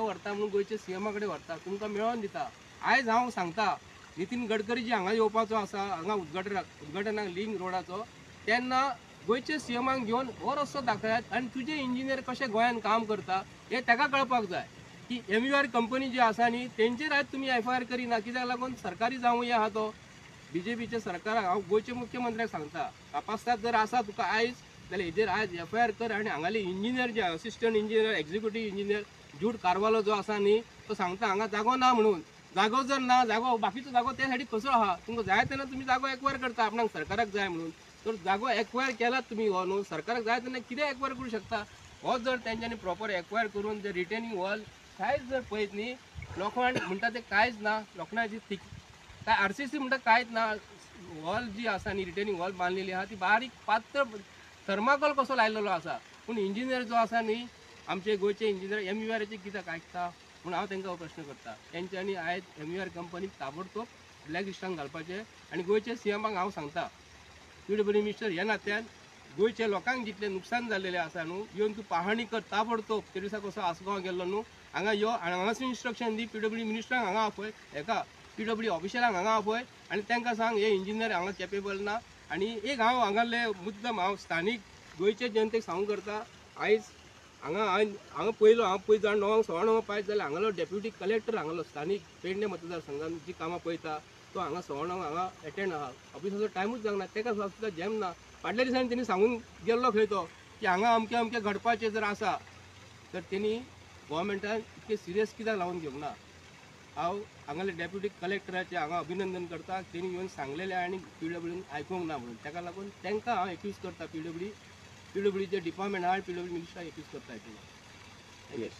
व्हरता म्हणून गोंयच्या सीएमा कडेन व्हरता, तुमकां मेळोवन दिता. आयज हांव सांगता, नितीन गडकरी जी हांगा येवपाचो आसा, हांगा उद्घाटनाक लिंक रोडाचो, तेन्ना गोंयचे सीएमाक घेवन हो रस्तो दाखयात आनी तुजे इंजिनियर कशे गोंयान काम करता हे ताका कळपाक जाय. की MUR company जी आसा न्ही तेंचेर आयज तुमी FIR करिना, कित्याक लागून सरकारी जावं आहा तो बीजेपीच्या सरकाराक. हांव गोंयच्या मुख्यमंत्र्याक सांगता, कापास्ताद जर आसा तुका आयज जाल्यार हेजेर आयज FIR कर आनी हांगाले इंजिनियर जे assistant engineer, executive engineer Jude Carvalho जो आसा न्ही तो सांगता हांगा जागो ना म्हणून. जागो जर ना, जागो बाकीचो जागो त्या सायडीक कसो आहा, तुमकां जाय तेन्ना तुमी जागो एक्वायर करता आपणाक सरकाराक जाय म्हणून. तर जागो एक्वायर केलात तुमी हो न्हू, सरकाराक जाय तेन्ना कितें एक्वायर करूं शकता. हो जर तेंच्यांनी प्रॉपर एक्वायर करून जर रिटेनिंग वॉल कांयच जर पळयत न्ही, लोखण म्हणटा तें कांयच ना, लोखणाची थिक काय RCC म्हणटा कांयच ना. वॉल जी आसा न्ही, रिटेनिंग वॉल बांदलेली आहा ती बारीक पातळ थर्माकोल कसो लायलेलो आसा. पूण इंजिनियर जो आसा न्ही, आमचे गोंयचे इंजिनियर MURचे कित्याक आयकता म्हूण हांव तांकां हो प्रश्न करता. तेंच्यांनी आयज MUR कंपनीक ताबडतोब ब्लॅक लिस्टान घालपाचें. आनी गोंयचे सीएमाक हांव सांगता, PW minister ह्या नात्यान गोंयच्या लोकांक जितलें नुकसान जाल्लेलें आसा न्हू, येवन तूं पाहणी कर ताबडतोब. ते दिसा कसो आसगांव गेल्लो न्हू, हांगा यो आनी हांगासून इन्स्ट्रक्शन दी PW मिनिस्टरांक हांगा आपय, हेका PW ऑफिशरांक हांगा आपय आनी तांकां सांग हे इंजिनियर हांगा कॅपेबल ना. आनी एक हांव हांगासले मुद्दम हांव स्थानीक गोंयचे जनतेक सांगूंक करता, आयज हांगा हांगा पयलो हांव पळय जाण 9 9:15 पायत जाल्यार हांगालो डेप्युटी कलेक्टर हांगालो स्थानीक पेडणे मतदारसंघान जी कामां पळयता तो हांगा 9:15 हांगा एटेंड आहा. ऑफिसाचो टायमूच जावंक ना, ताका सुद्दां जॅम ना. फाटल्या दिसांनी तेणी सांगून गेल्लो खंय तो की हांगा अमकें अमकें घडपाचें जर आसा तर तेणी गोवोरमेंटान इतकें सिरियस कित्याक लावन घेवंक ना. हांव हांगाले डेप्युटी कलेक्टराचें हांगा अभिनंदन करता, तेणी येवन सांगलेलें आनी PWन आयकूंक ना म्हणून. ताका लागून तांकां हांव एक्यूज करता, PWचे डिपार्टमेंट आहा, PW मिनिस्टराक एक्यूज करता हितून. येस.